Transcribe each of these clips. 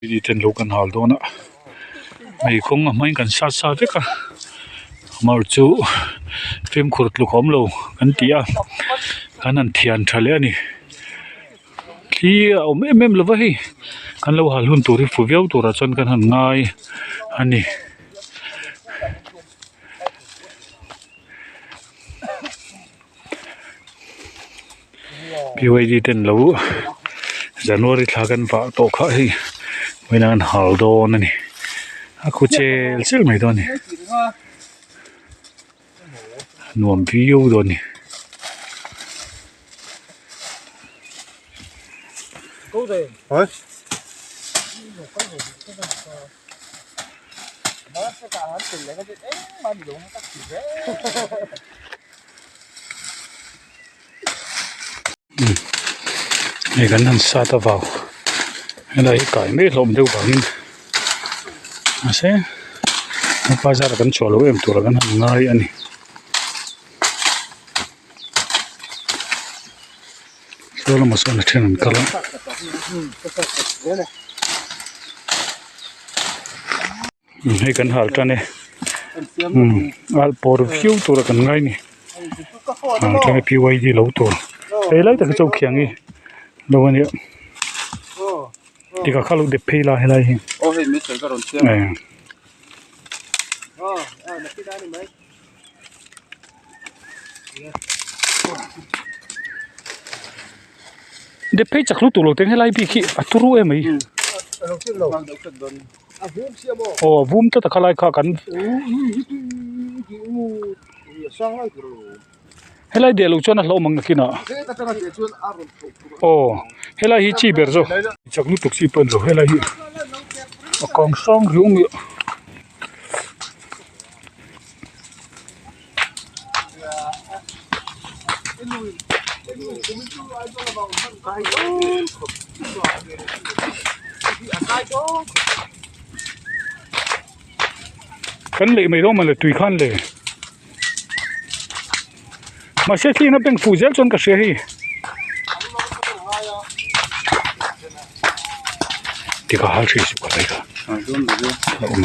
Ni ten lo kan hal dawn a mei kawng a hmain kan sat sa vek a mar chu fimkhur tluk a awm lo kan ti a kan han thian tha leh a ni thli a awm em em lova hei kan lo hal hun tur hi fu viau turah chuan kan han ngai a ni. P y d ten lo January thla kan vah tawh kha hei vawiin an hal dawn a ni a khu chel chel mai dawn a ni nuam viau dawn a ni. Hei kan han sat a vau helai hi kai mai hlawm deuh vangin mahse hepa zara kan chhuah loh em tur ah kan han ngai a ni. Saw lamah sawn a then an kal a. Hei kan hal tan e al pawr viau tura kan ngai ni hal tan e p y d lo tur hei lai tak hi chu khiang hi lo a nia tikah kha lo dep phei la helai hi dep phei chak lutuk lo teng helai bik hi a turu em mai. Aw a vum tlat a khalai kha kan helai deh loh chuan a hlauhawm ang nakin ah aw helai hi chi ber zawk chak lutuk chi pawh a ni lo helai hi a kang hrang riau mai a. Kan leh mai dawn mawle tui khan le mahse thliin a beng fuh zel chuan ka hria hei tikha hal hrih suh ka lai kha a awm.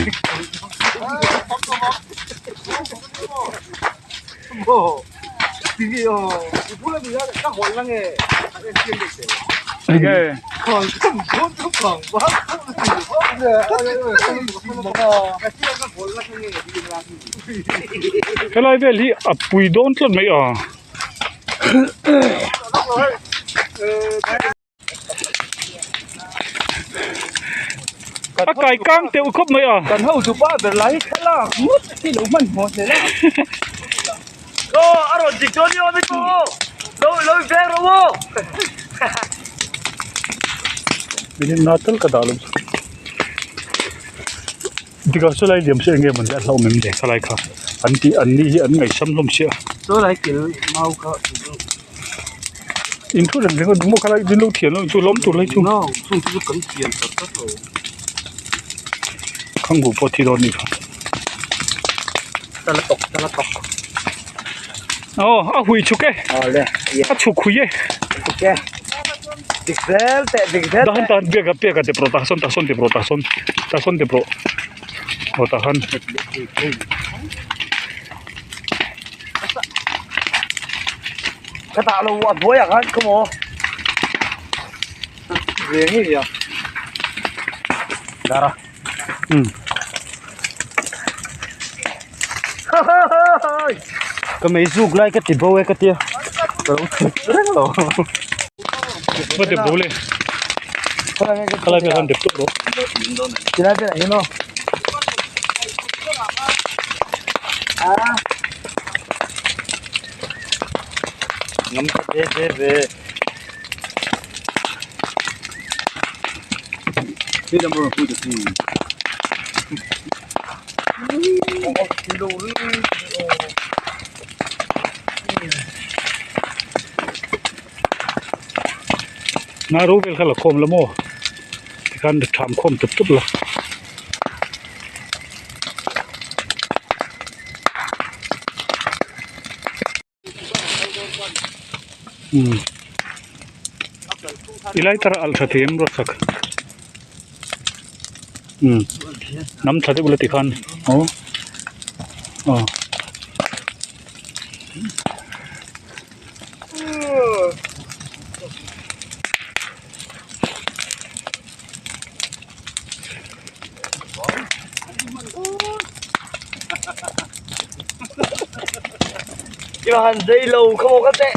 Helai vel hi a pui dawn tlat mai a. A kai kang teuh khawp mai a. Kan hotu pa ber lai hi thlalak ngawt hi lo hmanhmawh hle la. Aw a rawn dik dawn ni awm i chu lo lo veng rawh u. Minute na tal ka dah lo. Dika saw lai liam se enge mawn le a hlauhawm em le khalai kha an tih an ni hi an ngaihsam hlawm sia. Saw lai kil mau kha In thu reng reng a duh maw khalai min lo thian lo chu lawm tur lai chu. No chung chu kan thian tak tak lo. Khanghu pawh thi dawn ni kha. Tala tawk tala tawk. Aw a hui chhuk e. Awle. A chhuk hui e. Chhuk e. Dik zel teh dik zel teh. Tahan tahan pek a pek a tep rawh tah sawn tah sawn tep rawh tah sawn tah sawn tep rawh aw tahan. Ka tah lo a hnuai ah khan khaw maw ve ngei a dara ka mei zuk lai ka ti bo e ka tia ka lo chhuk reng lo va dep bo le khalai vel khan dep tawh rawh tilai velah hian aw ngam ta ve ve ve Na ro vel kha la khawm la maw tikhan tham khawm tup tup la. I lai tar a alh tha thei em ruat sak. Um nam thla deuh ula tikhan aw aw. I han zei lo khaw ka teh.